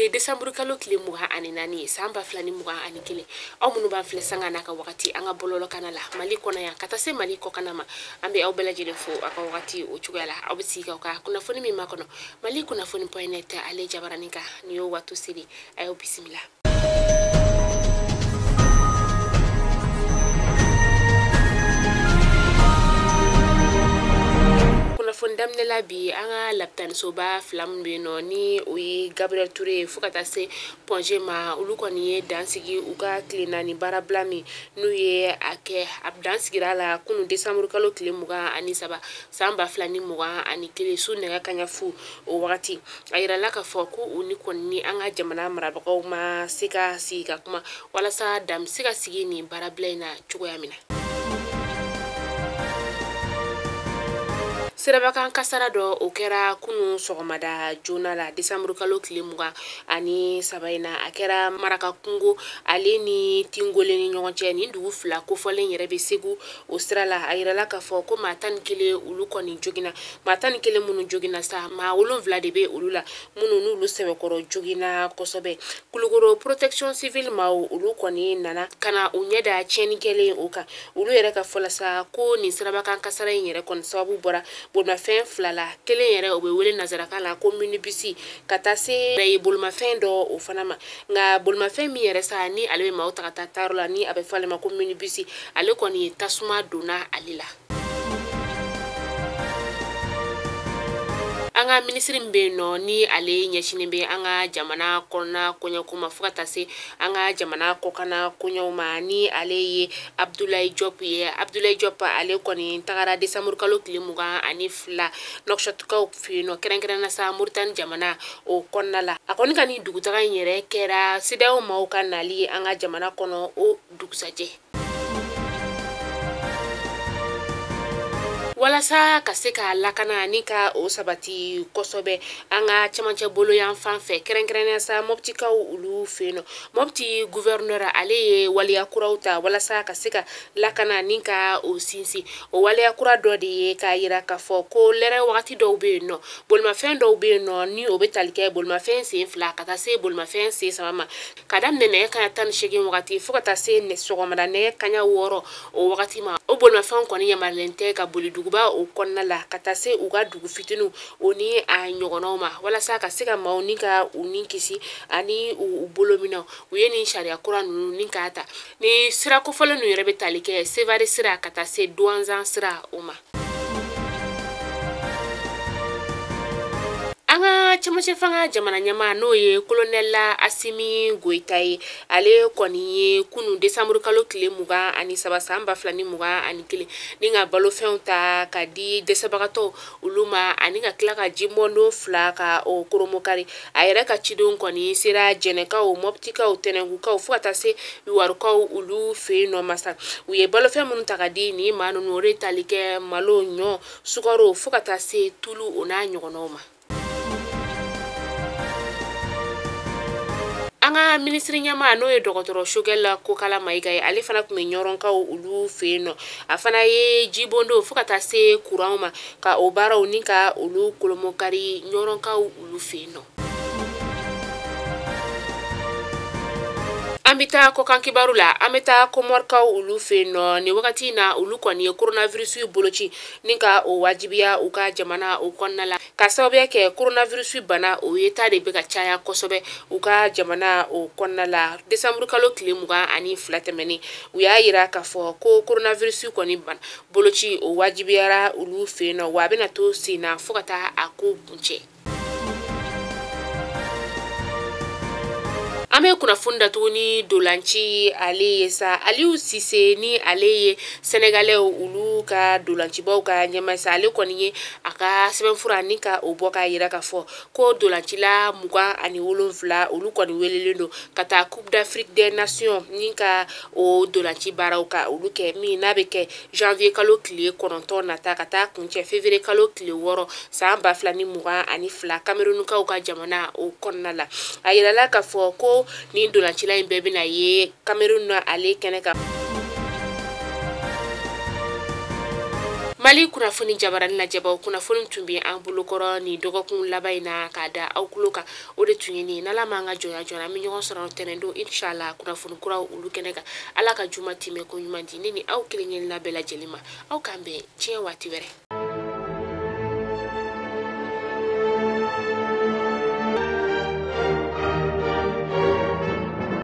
Bi ye desanburu kalo tile 24 ye san 2021. Aw minnu b'an filɛ sanga n'a ka wagati an ka bɔlɔlɔkana la Mali kɔnɔ yan ka taa se Mali kɔkana ma, an bɛ aw bɛɛ lajɛlen fo aw ka wagati o cogoya la. Aw bɛ sigi k'aw ka kunnafoni min makɔnɔ Mali kunnafoni point net ale jabaranin kan, nin y'o waati seli, a y'aw bisimila. Kunnafoni daminɛ la bi, an ka lapitanisoba fila min bɛ yen nɔ ni o ye Gabriel Touré ye fo ka taa se Point G ma, olu kɔni ye dan sigi u ka tile 4 baarabila min n'u ye a kɛ. A dan sigira la kunun desanburu kalo tile 23 san 2021 su nɛgɛ kanɲɛ fu o wagati. A yirala k'a fɔ ko u ni kɔni ni an ka jamana marabagaw ma se ka sigi ka kuma walasa dan bɛ se ka sigi nin baarabila in na cogoya min na. Sirabakan kasara dɔ o kɛra kunun sɔgɔmada joona la desanburu kalo tile 23 in na. A kɛra Marakakungo ale ni Tingole ni ɲɔgɔn cɛ. Nin dugu fila kofɔlen yɛrɛ bɛ Segu o sira la. A yirala k'a fɔ ko maa 11 olu kɔni joginna. Maa 11 minnu joginna sa, maa 7 de bɛ olu la minnu n'olu sɛbɛkɔrɔ joginna kosɛbɛ. Kulukoro protection civile maaw olu kɔni nana ka na u ɲɛ da tiɲɛni kɛlen o kan. Olu yɛrɛ ka fɔ la sa ko nin sirabakan kasara in yɛrɛ kɔni sababu bɔra bolimafɛn fila la, kelen yɛrɛ o bɛ wele nanzarakan la ko minibisi ka taa se ye bolimafɛn dɔ o fana ma. Nka bolimafɛn min yɛrɛ sa ni ale bɛ maaw ta ka taa taayɔrɔ la ni a bɛ fɔ ale ma ko minibisi, ale kɔni ye tasuma donna ale la. An ka minisiri min bɛ yen nɔ ni ale ɲɛsinnen bɛ an ka jamana kɔnɔna koɲɛko ma fo ka taa se an ka jamana kɔkanna koɲɛw ma, ni ale ye Abdoulaye Diop ye. Abdoulaye Diop ale kɔni tagara desanburu kalo tile 22 Nouakchottkaw fɛ yen nɔ, kɛrɛnkɛrɛnnenya sa Moritani jamana o kɔnɔna la. A kɔni ka nin dugutaga in yɛrɛ kɛra CEDEAO maaw ka nali ye an ka jamana kɔnɔ o dugusajɛ. Walasa ka se ka lakana ni ka o sabati kosɛbɛ an ka cɛmancɛ bolo yan fan fɛ, kɛrɛnkɛrɛnnenya sa Moptikaw olu fɛ yen nɔ, Mopti gouverneur ale ye waleya kuraw ta walasa ka se ka lakana ni ka o sinsin. O waleya kura dɔ de ye k'a yira k'a fɔ ko lɛrɛ wagati dɔw bɛ yen nɔ, bolimafɛn dɔw bɛ yen nɔ ni o bɛ tali kɛ bolimafɛn sen 2 ka taa se bolimafɛn sen 3 ma, ka daminɛ nɛgɛ kanɲɛ 18 wagati fo ka taa se sɔgɔmada nɛgɛ kanɲɛ 6 o wagati ma. O bolimafɛnw kɔni yamaruyalen tɛ ka boli duguba o kɔnɔna la ka taa se u ka dugu fitininw o ni a ɲɔgɔnnaw ma, walasa ka se ka maaw ni ka u ni kisi ani u bolo minɛw. U ye nin sariya kura ninnu ni k'a ta. Ni sira kofɔlen ninnu yɛrɛ bɛ tali kɛ Sevare sira ka taa se Douentza sira o ma. An ka cɛmancɛ fanga jamana ɲɛmaa n'o ye colonel Assimi Goïta ye, ale kɔni ye kunun desanburu kalo tile 23 san 2021 ni ka balofɛnw ta ka di dɛsɛbagatɔw olu ma, ani ka tila ka jibɔndon 2 ka o koromokari. A yɛrɛ ka cidenw kɔni sera Jɛnɛkaw, Moptikaw, Tɛnɛnkukaw fo ka taa se Yuwarukaw olu fɛ yen nɔ masa. U ye balofɛn minnu ta ka di nin maa ninnu, o de tali kɛ malo, ɲɔ, sukaro fo ka taa se tulu o n'a ɲɔgɔnnaw ma. An ka minisiri ɲɛmaa n'o ye dɔgɔtɔrɔ Choguel Kokalla Maïga ye, ale fana tun bɛ Ɲɔrɔnkaw olu fɛ yen nɔ. A fana ye jibondon fo ka taa se kuranw ma ka o baaraw ni ka olu kolomokari Ɲɔrɔnkaw olu fɛ yen nɔ. An bɛ taa kɔkan kibaru la, an bɛ taa Komɔrikaw olu fɛ yen nɔ. Nin wagati in na olu kɔni ye coronavirus boloci ni ka o wajibiya u ka jamana o kɔnɔna la, ka sababuya kɛ coronavirus bana o ye ta de bɛ ka caya kosɛbɛ u ka jamana o kɔnɔna la. Desanburu kalo tile 22 tɛmɛnen, u y'a yira k'a fɔ ko coronavirus kɔni bana boloci o wajibiyara olu fɛ yen nɔ, wa a bɛna to sen na fo ka taa a ko kuncɛ. An bɛ kunnafoni datugu ni dolanci ale ye sa. Aliou Cissé ni ale ye Sénégalais olu ka dolancibaw ka ɲɛmaa sa, ale kɔni ye a ka sɛbɛnfura ni ka o bɔ k'a yira k'a fɔ ko dolancila 27 olu kɔni welelen don ka taa Coupe d'Afrique des Nations ni ka o dolanci baaraw ka olu kɛ, min n'a bɛ kɛ janvier kalo tile 9 nata ka taa kuncɛ février kalo tile 6 san 2022 Camerounkaw ka jamana o kɔnɔna la. A yirala k'a fɔ ko ni dolancila in bɛɛ bɛna ye Cameroun na ale kɛnɛ kan. Mali kunnafoni jabarani lajɛbaw, kunnafoni tun bɛ an bolokɔrɔ nin dɔgɔkun laban in na k'a da aw tulo kan, o de tun ye nin. N'Ala m'an ka jɔnya jɔna, an bɛ ɲɔgɔn sɔrɔ tɛnɛndon inshallah kunnafoni kuraw olu kɛnɛ kan. Ala ka juma timɛ ko ɲuman di ne ni aw kelen kelenna bɛɛ lajɛlen ma. Aw k'an bɛn diɲɛ waati wɛrɛ.